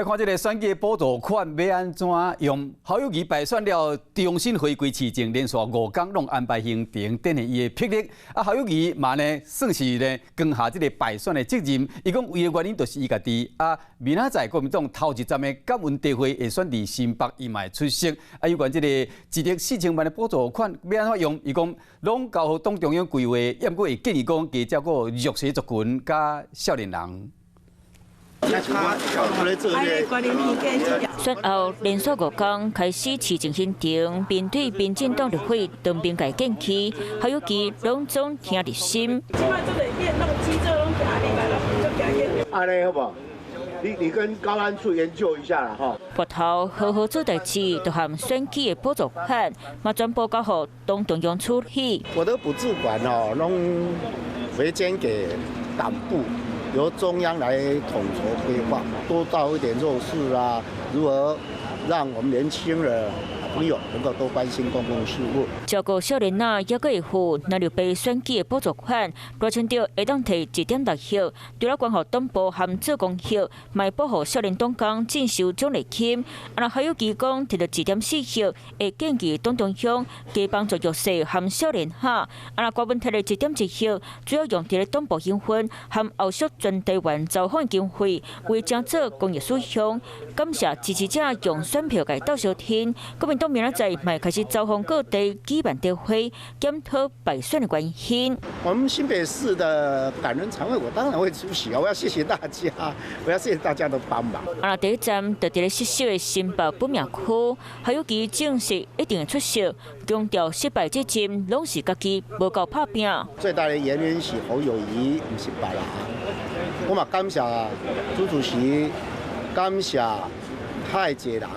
看這个選舉補助款欲按怎用？侯友宜敗選了，重新回歸市政，連續五工攏安排行程，展現伊的魄力。啊，侯友宜嘛呢，算是呢，扛下這个敗選的責任。伊講唯一原因就是伊家己。啊，明仔載國民黨頭一站的感恩大會會選佇新北，伊嘛會出席。啊，有關這个1億4千萬的補助款欲按怎用？伊講攏交予黨中央規劃，猶毋過會建議講加照顧弱勢族群佮少年人。選後連續五工開始市政行程，面對民進黨立委當面共建議，侯友宜攏總聽入心。按呢好無？你跟高安處研究一下啦，吼。跋頭好好做代誌，就和選舉的補助款，嘛全部交予黨中央處理。我的補助款哦，攏回捐給黨部。由中央來統籌規劃，多照一點弱勢啊，如何讓我們年輕人朋友能夠多關心公共事務。照顧少年仔，猶閣會付若劉爸選舉的補助款，賴清德會當提1.6億，除了關乎黨部和做公益，嘛會補予少年黨工進修獎勵金。啊，侯友宜講提著1.4億，會建議黨中央加幫助弱勢和少年仔。啊，若郭文提的1.1億，主要用佇咧黨部營運和後續全台灣走訪經費，為正做公益事項。感謝支持者用選票共鬥相挺，國民黨明仔載嘛開始走訪各地舉辦集會，檢討敗選的原因。我們新北市的感恩餐會，我當然會出席啊！我要謝謝大家，我要謝謝大家的幫忙。啊，第一站就佇咧熟悉的新北本命區，侯友宜證實一定會出席，強調失敗責任攏是家己，無夠拍拚。最大的原因是侯友宜，毋是別人。我嘛感謝朱主席，感謝太濟人，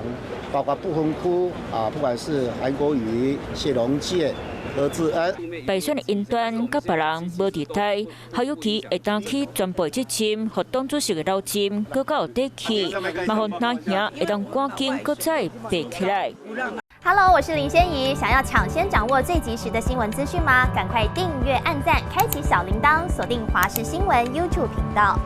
包括不分區啊，不管是韓國瑜、謝龍介、何志恩。敗選的英端佮別人無佇台，侯友宜會擔起全部責任，予黨主席的老任閣較有底氣，嘛予阿兄會當趕緊閣再爬起來。 Hello，我是林仙怡，想要搶先掌握最及時的新聞資訊嗎？趕快訂閱、按讚、開啟小鈴鐺，鎖定華視新聞 YouTube 頻道。